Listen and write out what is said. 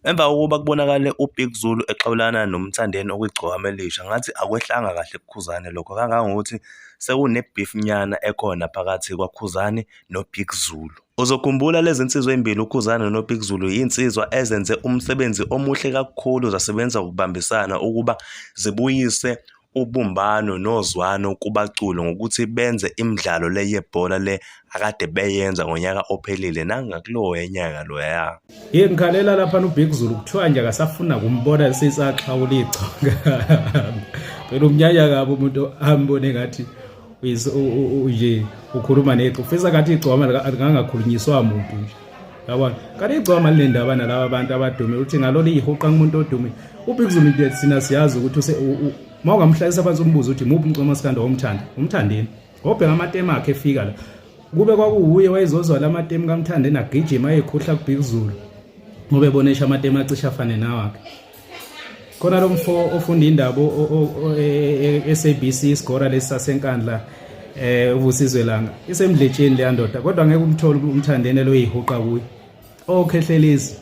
Emva kokuba kubonakale uBig Zulu exhawulana noMthandeni okwiGcokama Elisha, ngathi akwehlanga kahle kuKhuzani lokho, kangangokuthi sekune-beef nyana ekhona phakathi kwaKhuzani noBig Zulu. Uzokhumbula lezi nsizwa ezimbili, uKhuzani noBig Zulu, yinsizwa ezenze umsebenzi omuhle kakhulu, zasebenza ngokubambisana ukuba zibuyise ubumbano nozwano kubaculi ngokuthi benze imidlalo le yebhola le akade beyenza ngonyaka ophelile nangakulowo nyaka loya. Ye, ngikhalela lapha uBig Zulu, kuthiwa nje akasafuna kumbona sesaxhawula igcoka. Phela umnyanya kabi umuntu ambone ngathi nje ukhuluma neqo, ufisa ngathi igcokama lingangakhulunyiswa muntu nje, yabona. Kanti igcokama linendaba nalaba bantu abadumile, uthi ngalo liyihuqa kumuntu odumile. UBig Zulu nje thina siyazi ukuthi uma ungamhlalisa phansi umbuzo uthi muphi umculo masikandi omthanda, umthandeni, ngobheka amatemu akhe efika la, kube kwakuwuye wayezozwa la matemu kaMthandeni agijima ayekhuhla kuBig Zulu, ngoba ebonesha amatemu acishe afane nawakhe. Khona lo mfo ofunda indaba e-SABC, isigora lesi saseNkandla, uVusizwe Langa, isemdletsheni leya ndoda, kodwa ngeke umthole uMthandeni lo yihuqa kuye okhehlelezi.